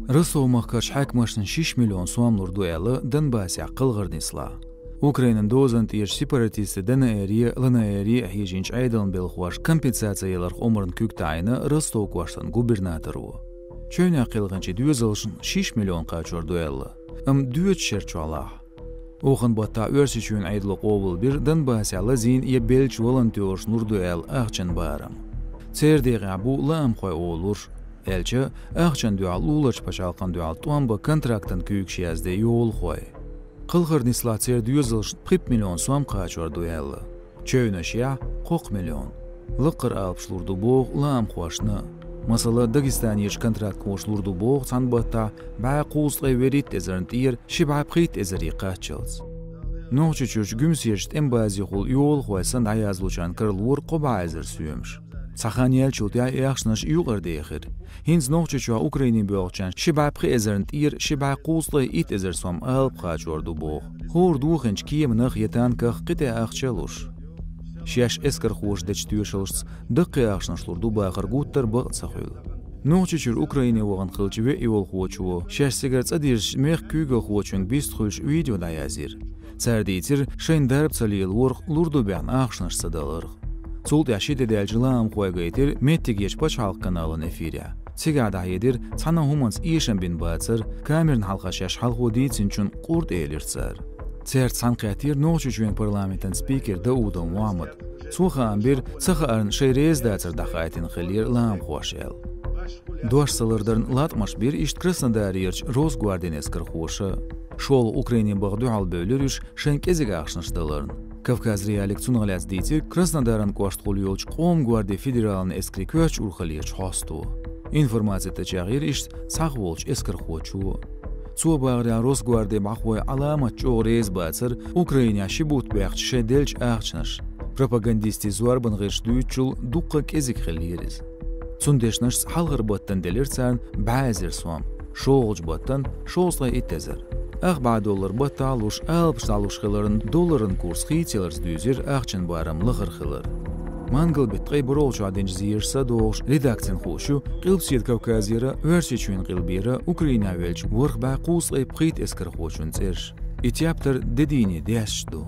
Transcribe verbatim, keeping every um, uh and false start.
Ростов-махкарчу хьаькамашна шиш миллион сом лур ду аьлла Донбассехь кхалхар нислахь. Украинан дозанна тӀера сепаратистийн ДНР-е, ЛНР-е хьежийначу Ӏедалан белхахоша компенсаци яларх омран куьг таӀийна Ростов кӀоштан губернаторо. Чевнех кхелхинчийн доьзалшна шиш миллион кхачор ду аьлла, амма доьдучу шерчохь лахь. Оханан баттахь Оьрсийчоьнан Ӏедало къобалбира Донбассехь лазийна я беллачу волонтерашна лур ду аьлла ахчан барам. Церан декъехь бу лаамхой олурш, аьлча, ахчанна дуьхьал луларчу пачхьалкхана дуьхьал тӀом бан контрактан куьйгаш язде йолахой. Кхалхар нислахь церан доьзалшна пхи миллион сом кхачор ду аьлла. Чевнашехь кхоккха миллион. Лакхара алапаш лур ду боху лаамхошна. Масала, Дагестанерчу контрактхоша лур ду боху цхьана баттахь бӀе кхузткъе вуьрхӀитта эзарна тӀера ши бӀе пхийтта эзаре кхаччалц. Нохчийчуьрчу Гуьмсерчу тӀеман базехула йолахой санна дӀаязвеллачарна каралора кхо бӀе эзар соьмаш. Цхьа хан яьллачул тӀаьхьа и ахчанаш юкъара дехира. ХӀинца Нохчийчохь Украине боьлхучарна ши бӀе пхи эзарна тӀера ши бӀе кхузткъе итт эзар сом алапа кхачор ду боху. ХӀора дохийначу кеманах я танках кхин тӀе ахча а луш. Шаьш эскархоша дечу тоьшаллашца даккхий ахчанаш лур ду бахар гуттар а бакъ ца хуьлу. Нохчийчуьра Украине вахана хиллачу веа йолахочо шаьш цигара цӀа дирзичу мехкан куьйгалхочуьнга бистхуьлуш видео дӀаязйира. Цара дийцира шайна дарба ца лелорх, лур ду баьхна ахчанаш ца даларх. Цул тӀаьхьа ши де даьлча лаамхой гайтира меттигерчу пачхьалкхан каналан эфирехь. Цигахь дӀахьедира цхьана а хӀуманца эшам бина бацар, камерна хьалха шаьш хьалхо дийцинчунна къурд элира цара. Цаьрца цхьаьна кхеттера Нохчийчоьнан парламентан спикер Даудов Мухьаммад. Цо хаам бира, ца хаарна шайн реза дацар дӀахаийтина хиллера лаамхоша аьлла. Дош ца лардарна латкъамаш бира иштта Краснодарерчу Росгвардин эскархоша. ШолгӀа Украине баха дуьхьал бевлира уьш шайн кӀезиг ахчанаш даларна. Кавказ.Реалиига цунах лаьцна дийцира Краснодаран кӀоштахула йолчу Къоман гварди федералан эскарийн коьртачу урхаллерчу хьосто. Информаци тӀечӀагӀйира иштта цхьаъ волчу эскархочо. Цо бахарехь, Росгвардин бӀахой Ӏаламат чӀогӀа реза бацара Украинехь ши бутт баьхча шайн деллачу ахчанаш. Пропагандистийн зорбан гӀирсаша дуьйцучул дуккха а кӀезиг хиллера иза. Цуьнан дешнашца, хьалхара баттана делира царна бӀе эзар сом, шолгӀачу баттана шовзткъе итт эзар. Ах бӀе доллар баттахь а луш, алапаш дӀалуш хиларна, долларан курс хийцаяларца дуьйзира ахчан барам лахара хилар. Мангал-беттан ткъе бархӀолгӀачохь динчу зерашца догӀуш, редакцина хууш ю Къилбаседа Кавказера, Оьрсийчоьнан къилбера, Украинехь веллачу ворхӀ бӀе кхузткъе пхийтта эскархочун цӀераш. И тептар де дийне десташ ду.